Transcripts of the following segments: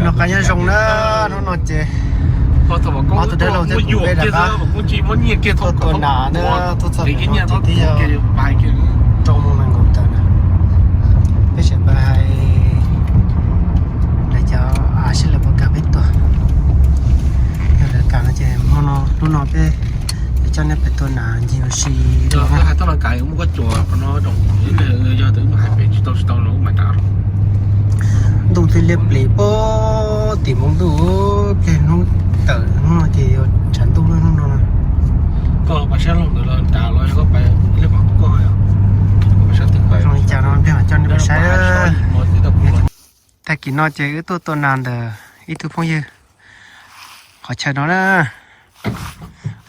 Noj qab nyob zoo na, hnub no ces ob tug dab laug thiab kuv peb rov qab tuaj tua nas na, tuaj txog pem no ces twb yog rau moos nees nkaum tawm na. Peb tseem pais hais lawv cov av seb lawv puas kam peb tua. Yog lawv kam no ces hmo no hnub no peb coj nej pais tua nas ncig ua si dua na. Ntuj twb liab pliv puag tim npoo ntuj, pliag hnub tawm hnub no ces yuav tshav ntuj lawm hnub no na. Zoo li cas no pliag mam coj nej pais saib. Tag kis no ces wb tuaj tua nas ntawm ib tug phooj ywg qhov chaw no na.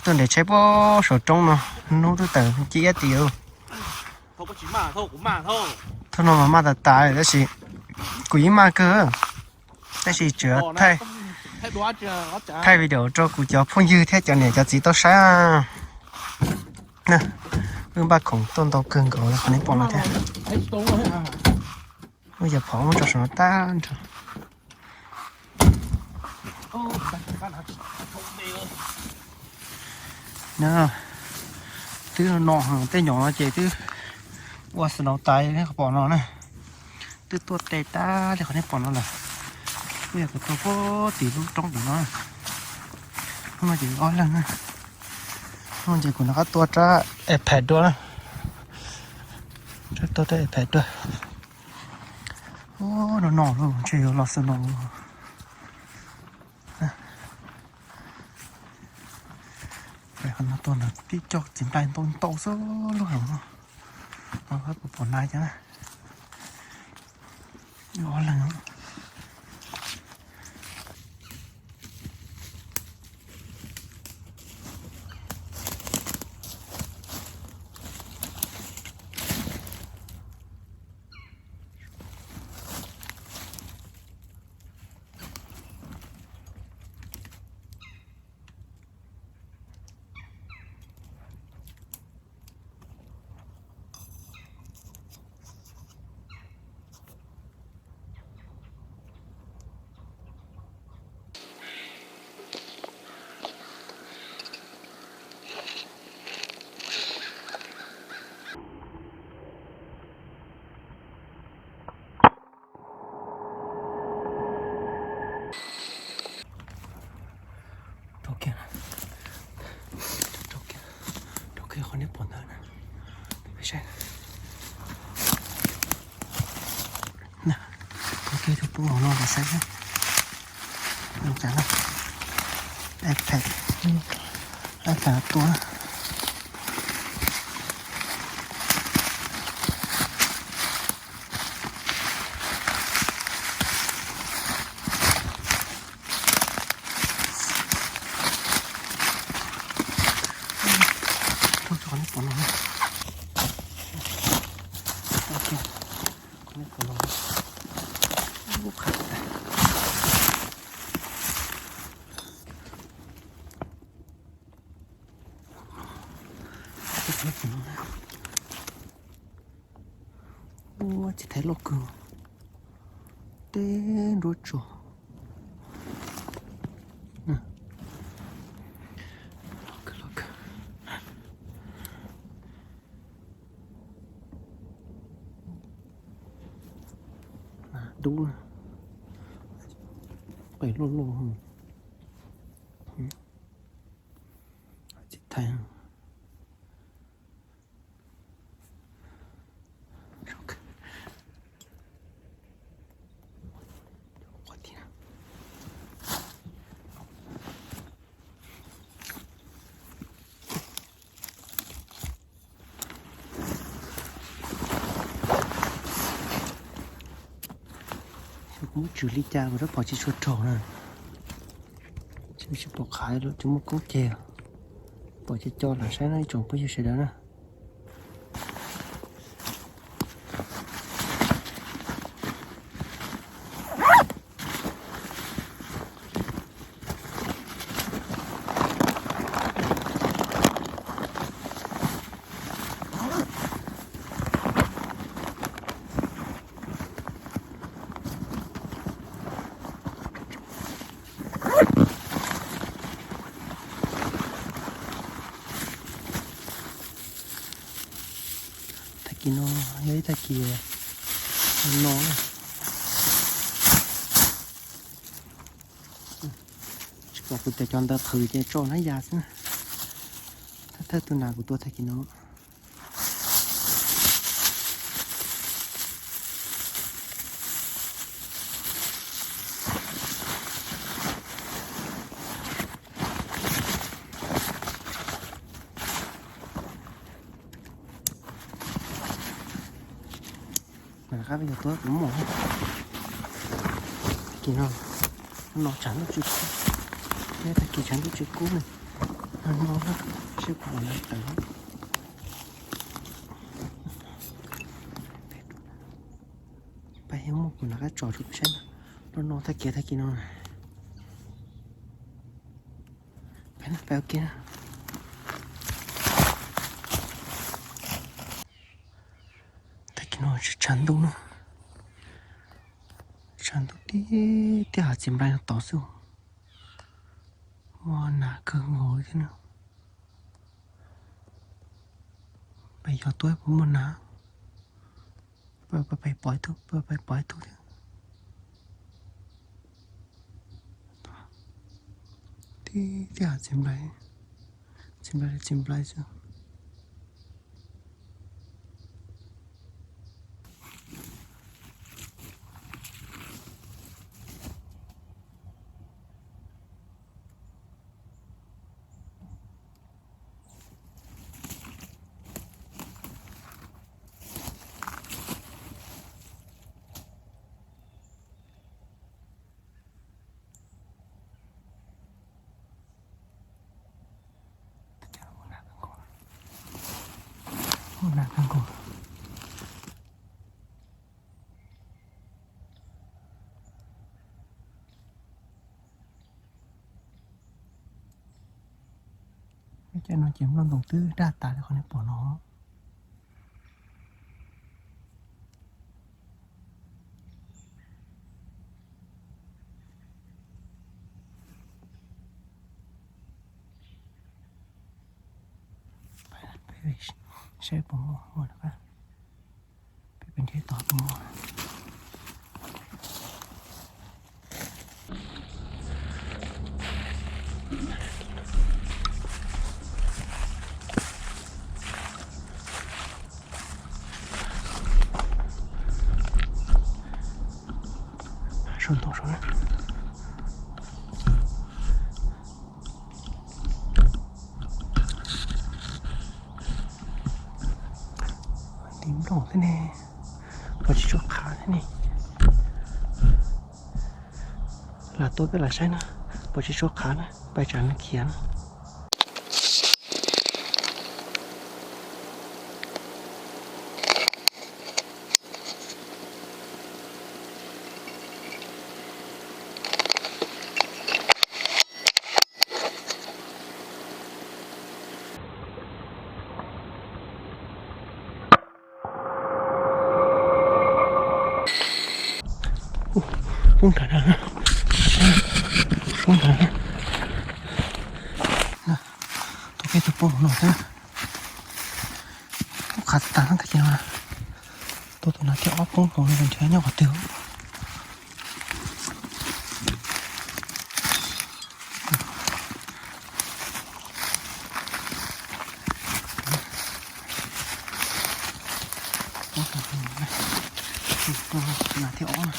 Tuaj nres tsheb puag saum roob no, hnub twb tawm ci iab tim. Thaum no mas maj tas tas tab sis kuv yeej maj kawg, tab sis tsuas thaij video rau kuv cov phooj ywg thiab cov niam cov txiv tau saib na. Wb npaj khoom tuaj ntau kawg nkaus li qhov nej pom no thiab. Muaj cov phom muab tso saum no tag nrho. Twb no tej nyom no ces twb ua snow tas li qhov pom no na. Twb tuaj tes tag li qhov nej pom no lawm. Kuj yog kuv tua puag tim lub roob tim no. Hnub no ces ob leeg na. Hnub no ces kuv rov qab tua rab iPad dua na. Rov tua rab iPad dua. Ub, no no lawm ntshe yuav los snow. Qhov no tuaj ntawd tib co txiv nplai ntau ntau xwb lub hav no. No puas pom nas cov na. Ob leeg. Rau kiag, rau kiag, rau kiag qhov nej pom ntawd na. Peb saib na. Rau kiag tus pub hauv no los saib na. Zoo cas na. iPad, iPad tua. Rau qhov nej pom no. Qhov nej pom no. Ub, qhov nej pom no. Ua tsis thaiv loj kawg, teb nruab tsuag. Loj kawg, loj kawg. Dub, qe loj loj. Tsis thaiv. Xyov kuv muab tswm li cas mas rab phom tsis tshua raug na. Tsis pom qhaiv los tsis muaj koob ceg. Pom co co lam saib no ib tsoom phooj ywg sawv daws na. Tag kis no yog ib tag kis no, tsis pom kuv cov cov ntawd qhwv ces tso hnab yas xwb na. Thawj thawj tus nas kuv tua tag kis no. Mas rov qab peb yuav tuaj kuv muaj. Tag kis no, no tshav ntuj tsis kub, neb tag kis tshav ntuj tsis kub ne, no no seb kuv ua na tawm. Pab yog muaj kuv rov qab tso rau peb saib no, no tag kis tag kis no. Peb ua ke na. Tag kis no tshav ntuj na, tshav ntuj tib tiaj hav txiv nplai no tod xwb. Muaj nas kawg nkaus thiab na. Peb yog tuaj puas muaj nas. Peb pais pom ib tug, peb pais pom ib tug thiab. Tib tiaj hav txiv nplai, txiv nplai, txiv nplai xwb. Cov no ces nplooj ntoos twb daj tas li qhov nej pom no. Saib puas muaj, muaj lawm. Peb pem nrhiav tod puas muaj. Saum ntoo saud na. Nti nplooj thiab ne, pom tsis tshua qhav thiab ne. Lam tuaj peb lam saib na, pom tsis tshua qhav na, pais tsam nws khiav na. Poob nrad na, poob nrad na. Tua peb tug poob no xwb. Poob qhav tas no tag kis no. Tua tus nas thiab ob poob no nrhiav nyob qhov twg. Nas thiab ob na.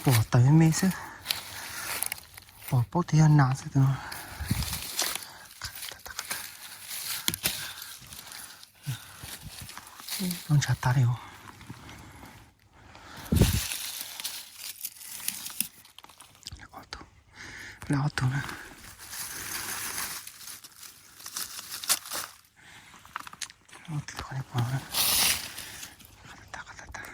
Pom tawv me me xwb, pom paub tias yog nas xwb tus no. Ua ntshav tas li os. Ob tug, lawv ob tug na. Ob tug qhov nej pom na. Qab tag, qab tag, qab tag.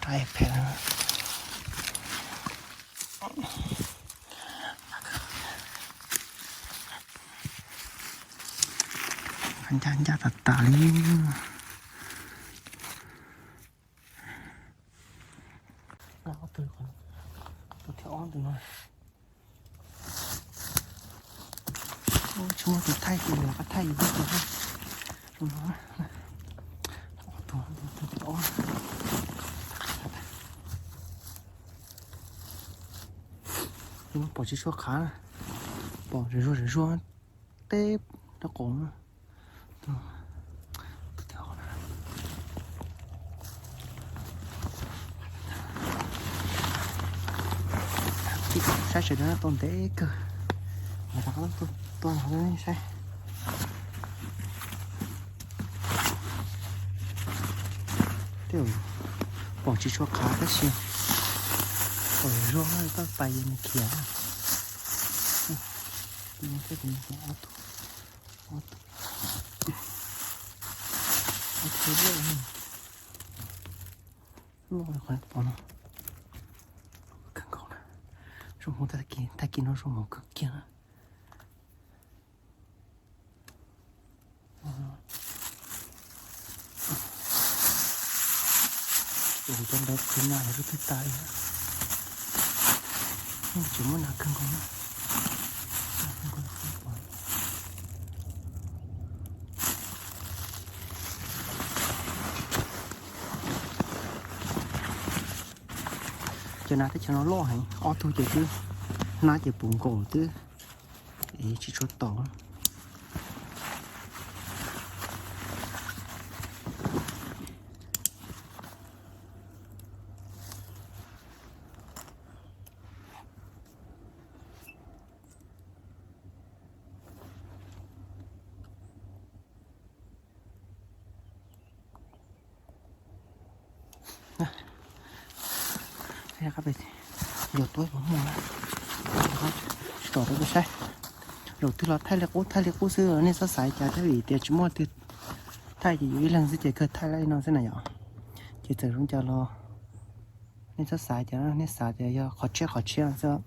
Rab phem na. Ncaj ncaj tas tas li. Ob tug, tus thib ob ntawm no. Tsis muaj tus thaij ces yuav qab thaij yus lub tus. Ob tug, tus thib ob. Pom tsis tshua qhav, pom zuag zuag zuag teb rau qaum na. Saib sawv daws tau ntev kawg, rov qab tuaj saib. Tej zaum pom tsis tshua qhav tab sis pom zuag toj pais nws khiav. Ob tug, ob tug, ob tug loj li qhov pom no. Kawg nkaus na, zoo hmoov tag kis, tag kis no zoo hmoov kawg kiag na. Tus cov ntawd qhwv na lub twg tas li, tsis muaj nas kawg nkaus na. Cov nas teb chaws no loj heev, ob tug ces twb hnab ces puv nkaus twb tsis tshua tau. Yog tuaj puas muaj na, tsis tau rau saib. Zaum twg los thaij li qub thaij li qub xwb, nej txhob xav cas thiab vim tias tsis muaj twg thaij ces yus ib leeg xwb ces kawg thaij li no xwb na yom. Ces txawm zoo cas los nej txhob xav cas, nej xav tias yog qhov tshiab qhov tshiab xwb.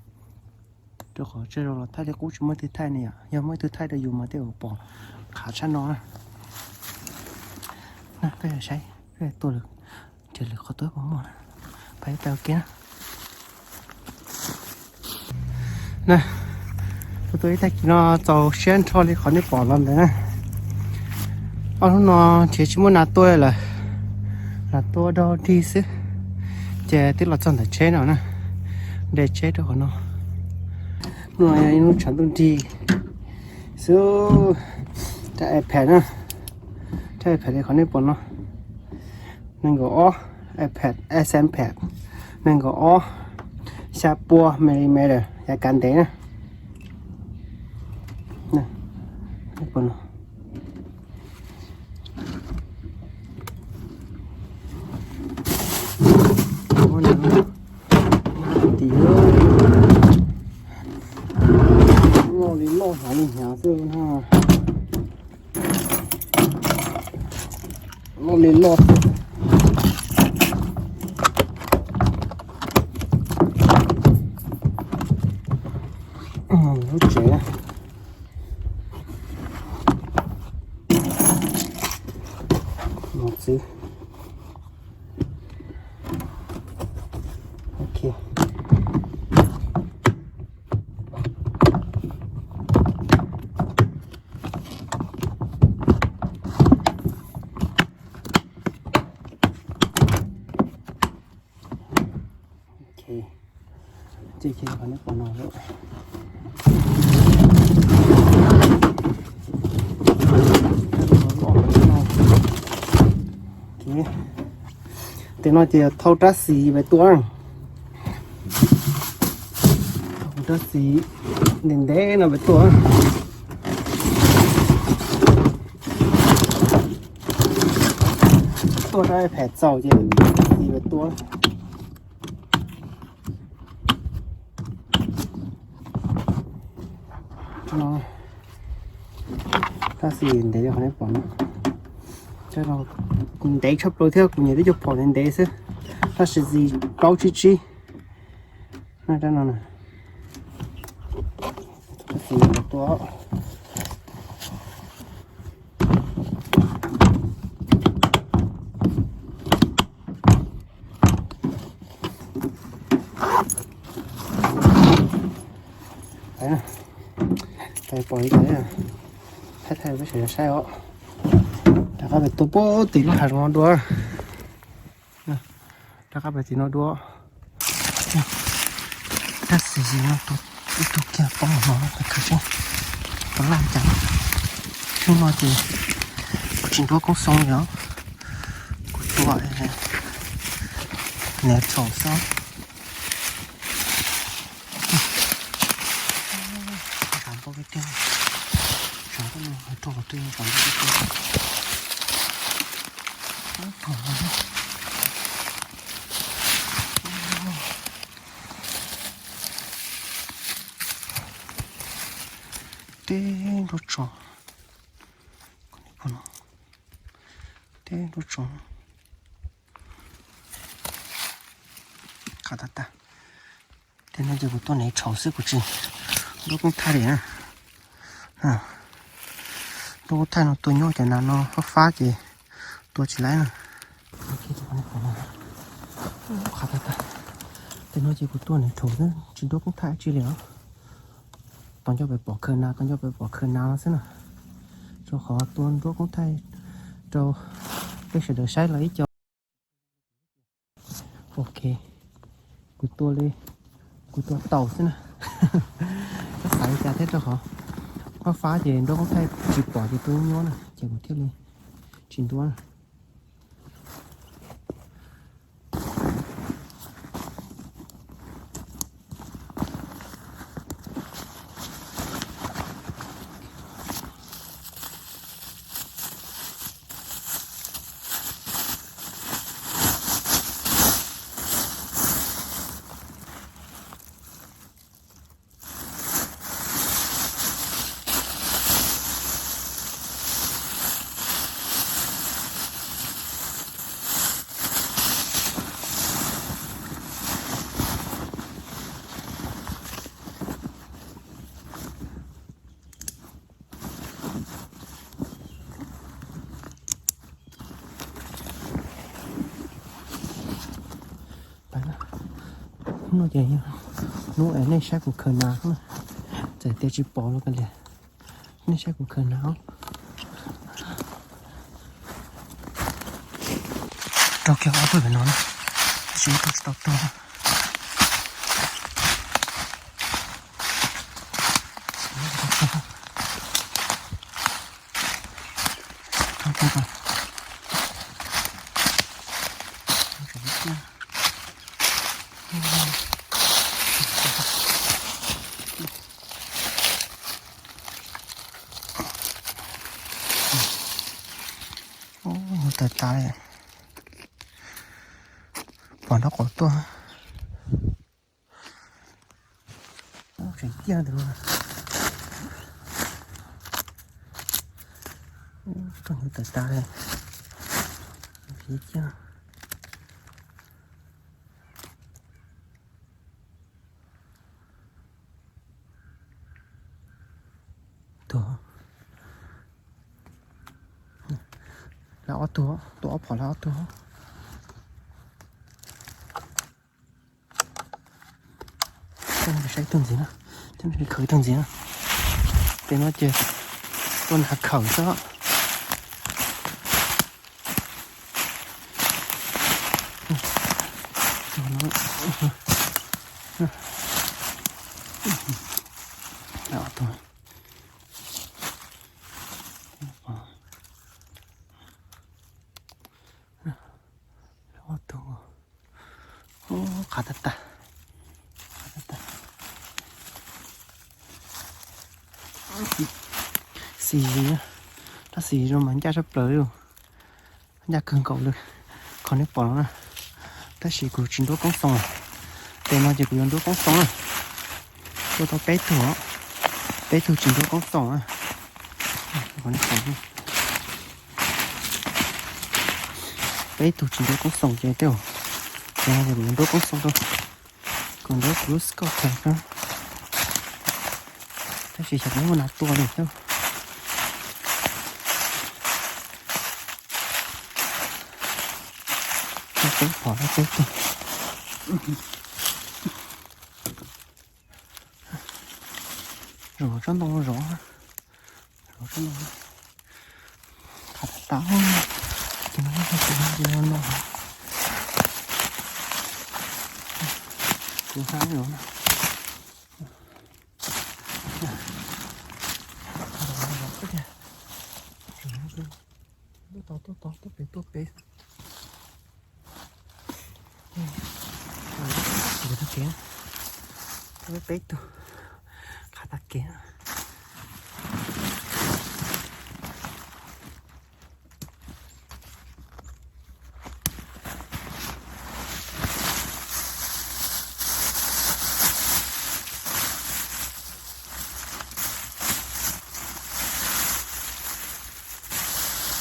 Rau qhov tshiab los thaij li qub tsis muaj twg thaij ne yom, yog muaj twg thaij rau yus mas tej zaum pom qhav tshaj no na. Peb saib, peb tuaj lawm, nrhiav lwm qhov tuaj puas muaj na. Pab ib tag ua ke na. Na, tuaj tuaj ib tag kis no txaus siab nrho li qhov nej pom los ntawd na. Ob hnub no nrhiav tsis muaj nas tua lawm, nas tua dog dig xwb. Ces twb los txog ntawm tsheb no na, de tsheb rau qhov no. Hnub no yog ib hnub tshav ntuj nrig xwb. Rab iPad na, rab iPad li qhov nej pom no, nees nkaum ob, iPad, iPad nees nkaum ob, xya pua millimeter, yav kav ntev na. Loj li loj, hnyav li hnyav xwb na. Loj li loj. Lub tsev no xwb. Ok. Ok, ces qhov no pom no lawm. Ces no ces thauj rab xis pem tuaj, thauj rab xis ntev ntev no pem tuaj. Tuaj rab phem txaus ces rab xis pem tuaj. Rab xis ntev yog qhov nej pom no. Ntev tshaj plaws thiab kuv nyiam twb cov phom ntev ntev xwb, rab xis plaub tsib tsib. Rab no na, rab xis tua. Tau pom li cas, thaij thaij peb sawv daws saib os. Rov qab pem tua puag tim lub hav zoov no dua. Rov qab pem tim no dua. Rab xis no ib tug kiag poob no, khav seb puas laj cas. Hnub no ces kuv tsis nruab koob xoo li os, kuv tua nev thaum xwb. Tam npau tiag tiag, tsam no rau qhov twg tam npau tiag tiag. Teb nruab tso, teb nruab tso. Qab tag tag. Tej no ces kuv tua nev thaum xwb, kuv tsis nruab koob thaij li na. Nruab koob thaij no tua nyob cov nas no fab fab ces tua tsis laib na. Qab tag tag. Tej no ces kuv tua nev thaum xwb, tsis nruab koob thaij dab tsi li os. Tos nco pem pom khaws nas, tos nco pem pom khaws nas no xwb na. Rau qhov tua nruab koob thaij rau peb sawv daws saib los ib co. Ok, kuv tua li, kuv tua tau xwb na. Txhob xav li cas thiab, rau qhov fab fab ces nruab koob thaij tsis pom ces tua nyuab na, ces kuv thiaj li tsis nruab na. Hnub no ces hnub es nej saib kuv khaws nas na, txawm tias tsis pom los kav liam, nej saib kuv khaws nas. Rau kiag ob tug pem no na, tab sis muab rau tsis tau tug. Ub, nyuj tawg tas li. Pom nraub qaum tuaj. Tseem ciaj ntawm no. Ub, tau nyuj tawg tas li. Tseem ciaj. Tuag. Lawv ob tug, tua ob phom lawv ob tug. Coj nej saib ib tug ntxiv na, coj nej saib khawb ib tug ntxiv na. Pem no ces tua nas khawb xwb. Qhav tag tag. Xis zis, rab xis zis mas ncaj tshaj plaws li, ncaj kawg nkaus li qhov nej pom no na. Tab sis kuv tsis nruab koob xoo, tes no ces kuv yuav nruab koob xoo na. Tua tau peb tug, peb tug tsis nruab koob xoo na. Peb tug tsis nruab koob xoo ces tej zaum, ces kuv yuav nruab koob xoo rau, kuv nruab kuv lub scotch na. Tab sis xyov puas muaj nas tua li thiab. Peb phom peb tug. Zov tsob ntoo zov, zov tsob ntoo. Qhav tas tas, ces no, ces no no. Kuv hnab zov no. Tuaj tod, tuaj tod, tuaj pem, tuaj pem. Peb tug, qhav tag kev.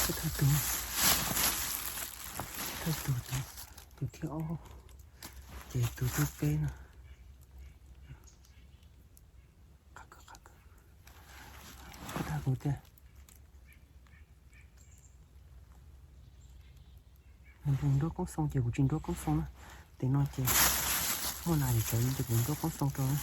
Thawj tug, thawj tug, tus thib ob, ces tus thib peb no. Qhov tag kuv tias nws nruab koob xoo ces kuv tsis nruab koob xoo na. Tes no ces muaj nas ces tsawv ces kuv nruab koob xoo rau na.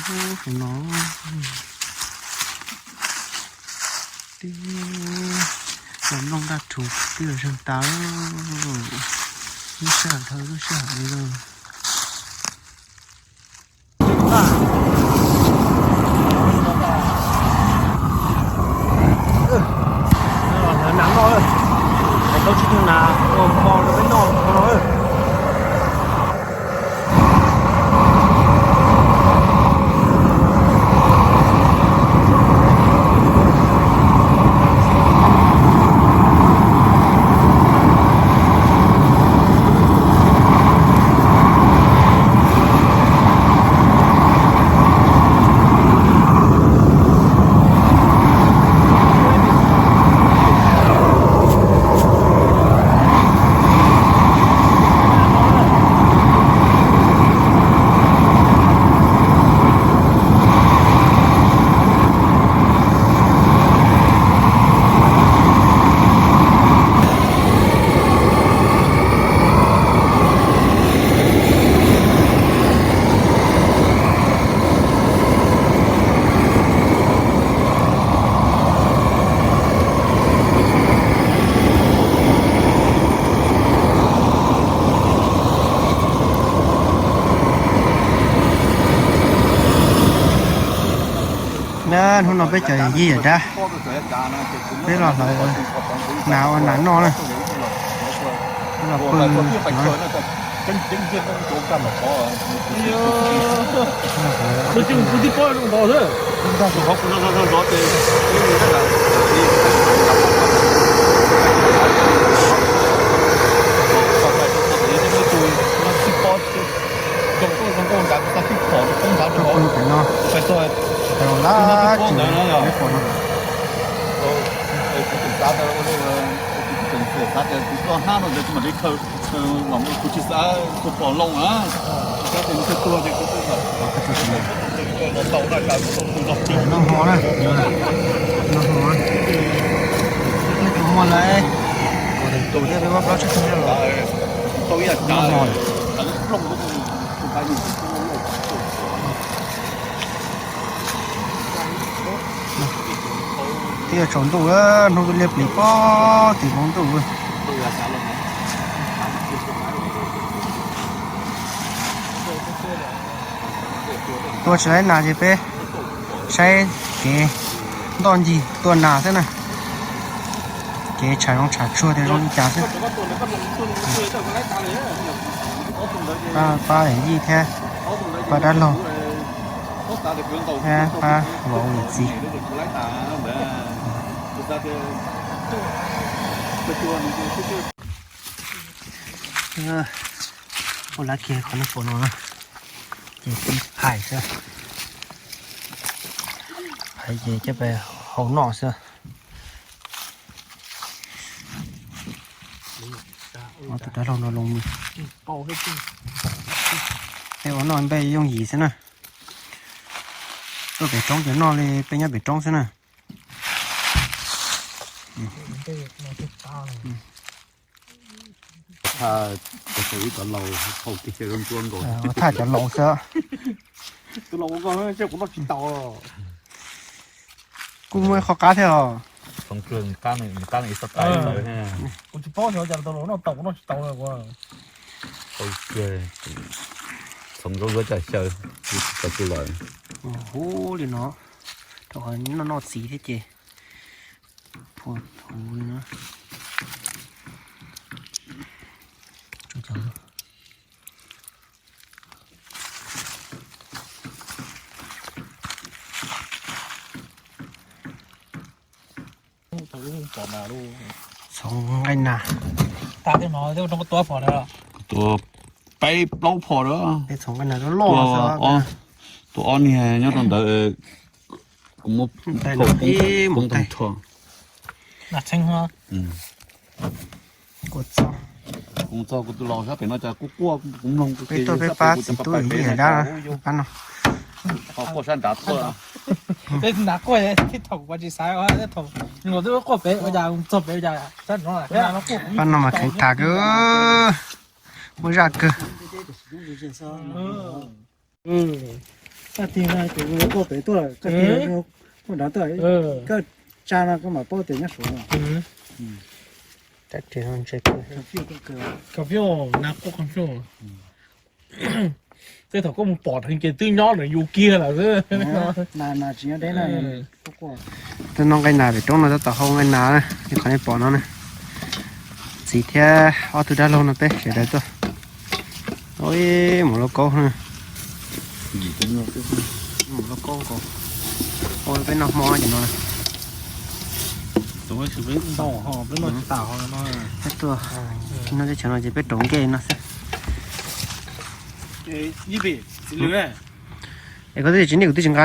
Ub, no, tib los nplooj daj rhuv twb yog zeeg tas, lub sij hawm dhau lub sij hawm li lauj. Nas noj, tau tsib tug nas npo rau peb noj no. Na, hnub no peb cov yij yawm dab, peb los hlawv nas ua nas noj na. Peb los pw no. Tuaj pw pem no, pem lab tsev, peb pom no. Noj hmo na, noj hmo, nej tus muaj lawm, kuv tus thiab peb muab plaub tsib tug los noj hmo. Twb yuav tsaus ntuj, hnub twb liab plis pob, tim hmoov ntuj. Tua tsis laib nas ces peb saib kev ntoj ncig tua nas xwb na. Kev tsham zoov tsham tsuag tias zoo li cas xwb. Pab, pab yij thiab pab dab laug thiab pab vauv yawm txiv. Ua lab kiag qhov nej pom no na, ces tib phais xwb. Ces coj pais hau noj xwb. Tus dab laug no los mus, peb ua noj npej yooj yim xwb na. Tuaj pem roob ces noj li peb nyob pem roob xwb na. Thaj cov laus xwb. Kuj muaj ib qho qab thiab os. Kuv tsis paub xyov cas tau los noj tau, kuv noj tsis tau. Txhoov zaub zuab cov xyaw, tsis tau kuj lawm. Huv li no, rau qhov noj noj txiv thiab ces phua huv li no. Txhoov nqaij nas. Tua peb plaub phom na. Peb txhoov nqaij nas loj loj xwb. Tua ob niag nyob rau ntawd, kuv muab poob tag nrho. Kuv txog kuv tus laus sab pem no cas kuj quaj, kuv mloog kuv ces peb tuaj peb pab txiv tub ib yam dab pab no. Quaj sab nrad tuaj. Peb nrad quaj, thaum kuv tsis xaiv, thaum nkaus twb quaj pem ua cas txog pem ua cas sab no. Pab no mas kheev tas kawg, muaj zaj kawg. Koj tig no ces kuv quaj pem tuaj, koj tig no kuv nrad tuaj, koj tsa no koj mam paub tias nyob saud no. Confuse, nas quaj confuse. Tej thaum koj mus pom dheev ces twb nyob ntawm yus kiag lawm xwb. Nas tsis nyob deb na. Tuaj noj nqaij nas pem roob no tab tom hau nqaij nas na, li qhov nej pom no na. Txiv thiab ob tug dab laug no peb sawv daws tuaj. Ua ib mus lauj kaub na. Mus lauj kaub nkaus. Ua peb noj hmo ces no. Peb tuaj noj teb chaws no ces peb rau nkej no xwb. Es koj twb tsis niaj kuv twb tsis nqa.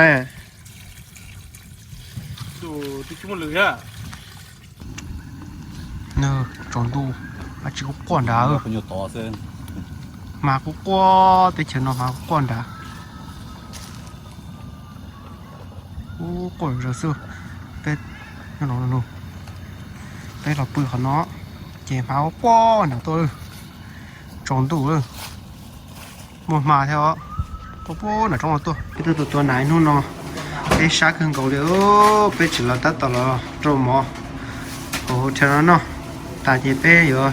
Tsaus ntuj, tsis kuj quaj nrad. Mas kuj quaj, teb chaws no mas kuj quaj nrad. Ub, quaj zog xwb. Peb, peb los pw qhov no ces hmav quaj nrad tuaj, tsaus ntuj lawm. Muaj hma thiab os. Quaj puag nram roob no tuaj. Peb tuaj tua tua nas ib hnub no, peb sab kawg nkaus li. Peb tseem los tab tom los rau mov hauv hotel no noj tas ces peb yuav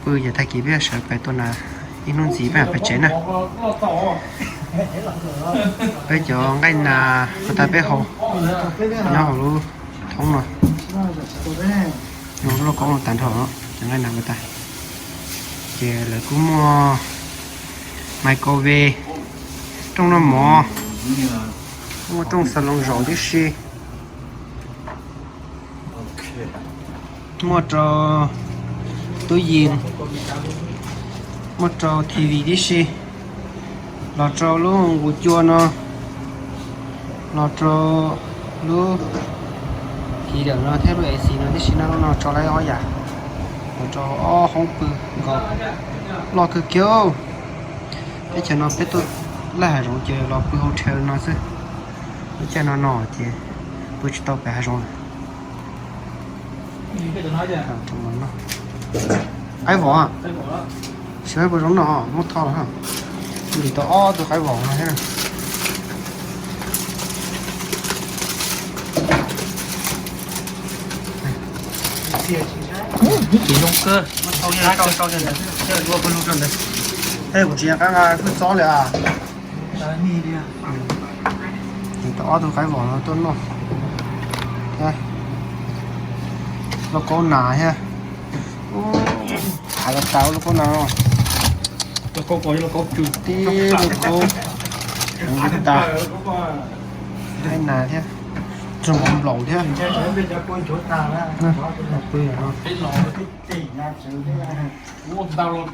pw ces tag kis peb sawv pem tua nas ib hnub ntxiv peb mam pem tsev na. Peb cov nqaij nas uas tas peb hau nyob hauv lub thoob no, lub lauj kaub no tag nrho cov nqaij nas uas tas. Ces lawv kuj muaj microwave, rooj noj mov, muaj rooj xas loos zaum tib si, muaj rau tub yees, muaj rau T V tib si, los rau lub nqus cua no, los rau lub heater no thiab lub A C no tib si na. Lub no tso laib ob yam, los rau ob hoob pw nkaus, loj kawg kiag. Teb chaws no peb tuaj laij hav zoov ces los pw hotel no xwb. Lub caij no no ces pw tsis tau pem hav zoov lawm. Qaib vom, xyov puas zoo noj, muab tho los. Ntim tau ob tug qaib vom no thiab. Ib txiv zoo kawg, ua pawg lug rau ntawd. Kuv tsis nco qab nqa kub txob li as. Ntim tau ob tug qaib vom no tuaj noj thiab. Lauj kaub nas thiab. Hav los tas lauj kaub nas no. Tib lauj kaub, tas, qaib nas thiab, zoo nkaus nplaum thiab.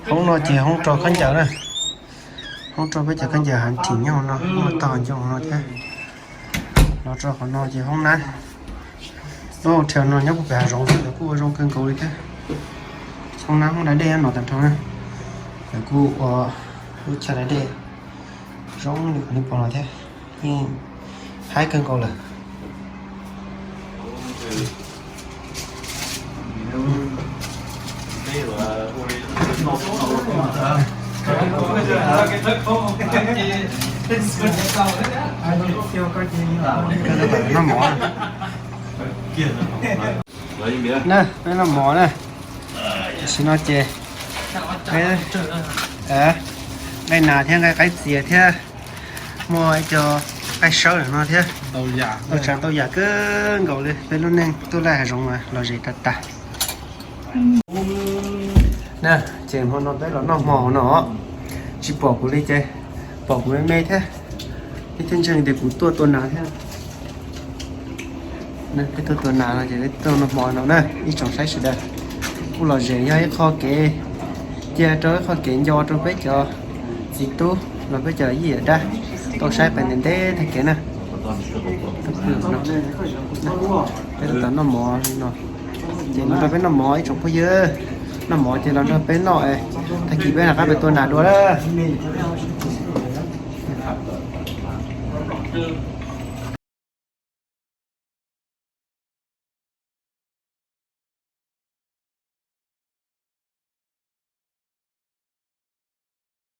Hoob no ces hoob rau khaub ncaws na. Hoob rau peb cov khaub ncaws hav thim nyob hauv no, muaj tog ncoo hauv no thiab. Los rau qhov no ces hoob nab, lub hotel no nyob puag pem hav zoov xwb, lawv kuj ua zoo kawg nkaus li thiab. Hoob nab hoob da dej no tag nrho na, lawv kuj ua lub chaw da dej zoo li qhov nej pom no thiab, yeej haib kawg nkaus lawm. Noj mov na, peb noj mov na. Tam sim no ces peb nqaij nas thiab nqaij qaib txias thiab muaj ib co nqaij sawb ntawm no thiab. Tau tsav tau yam kawg nkaus li, peb lub neej tuaj laij hav zoov mas lom zem tag tag. Na, ces hmo no peb los noj hmo no, tsis pom kuv li ces pom kuv me me thiab, thiab ntseeg tias kuv tuaj tua nas thiab. Peb tuaj tua nas no ces peb tuaj noj hmo no na ib tsoom saib sawv daws. Kuj lom zem, yog ib qho kev, cia rau ib qho kev nco rau peb cov txiv tub los peb cov yij yawm dab tau saib pem ntev ntev tag kev na. Peb tuaj tom noj mov li no, ces los nrog peb noj mov ib tsoom phooj ywg. Noj mov ces los nrog peb noj, tag kis peb rov qab pem tua nas dua lawm.